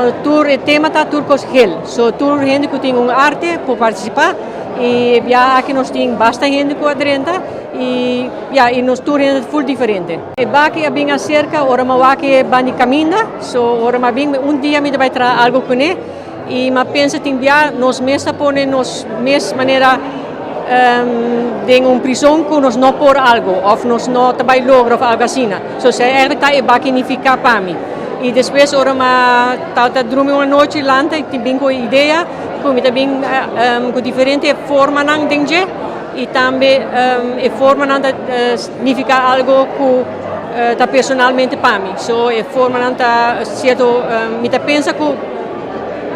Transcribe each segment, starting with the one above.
No, tur e tema ta tur cos geel. So tur hende cu tin un arte por participa y ya aki nos tin basta hende cu a drenta y ya, y nos tur hende full diferente. E baki a bin acerca ora m'a wak e band'i caminda, so ora m'a bin un dia mi ta bay traha algo cune y m'a pensa tin bia nos mes ta pone nos mes manera den un prison cu nos no por algo of nos no ta bay logra of algo asina. So esey eigenlijk ta e baki nifica pa mi. Y despues ora m'a ta drumi un anochi lanta y tin bin cu e idea cu mi ta bin cu diferente formanan den dje y tambe e formanan ta nifica algo cu ta personalmente pa mi. So e formanan ta cierto, mi ta pensa cu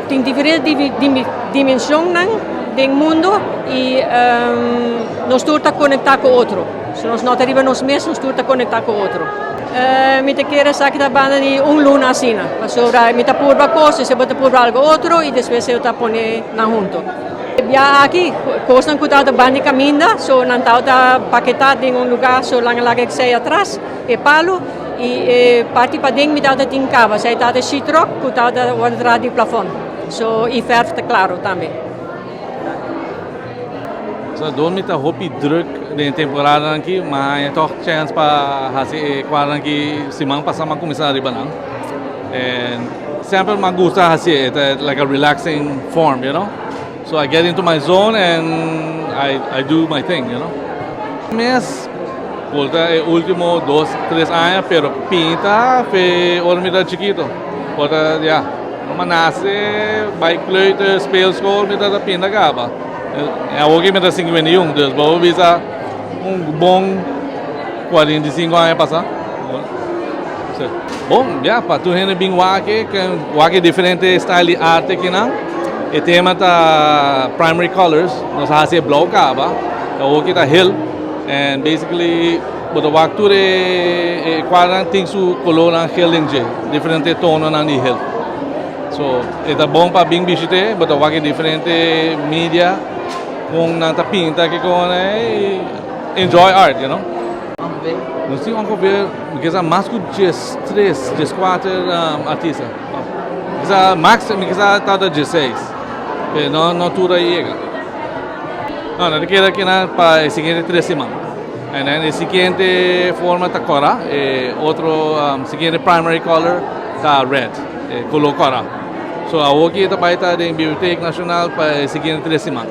tin diferente dimensionnan den mundo y nos tur ta conecta cu otro. So nos no ta riba nos mes, nos tur ta conecta cu otro. Mi ta kere esaki ta banda di un luna asina, pasobra mi ta purba cos, despues bo ta purba algo otro y despues bo ta pone nan hunto. Bia aki, cosnan cu tabata banda di caminda, so nan tabata paketa den un lugar, so laga laga esey atras, e palo, y e parti paden mi tabata tin caba, esey tabata sheetrock cu tabata worde traha di plafond, so y verf ta claro tambe. So door mi ta hopi druk den e temporadanan aki, mi a haña tòg chèns pa hasi e kuadronan aki siman pasá mi a kuminsá riba nan. En semper mi a gusta hasié, e ta like a relaxing form. So I get into my zone and I do my thing. Mes por ta e último 2, 3 aña, pero pinta fe ora mi ta chikito. Por ta, ya, mi a nase, bai kleuter, speelschool, mi ta pinta kaba. Awor mi ta 51, dus bo bisa un bon 45 aña pasá. Si. Bon, ja, pa tur hende bin wak, wak diferente style di arte akinan. E tema ta primary colors, nos a hasi blou kaba, awor ta geel, and basically, bo ta wak tur e kuadro tin su koló geel den dje, diferente tono nan di geel. So, ta bon pa bin bishitá, bo ta wak diferente media ku nan ta pinta ku enjoy art. Nos tin ongeveer, kisas mas ku 13, 14 artista. Kisas max, kisas ta 16. Pero no, no tur a yega. No, no keda aki pa e siguiente 3 siman. And then e siguiente forma ta kòrá, e otro siguiente primary color ta red, koló kòrá. So awor aki ta bai ta den Biblioteka Nashonal pa e siguiente 3 siman.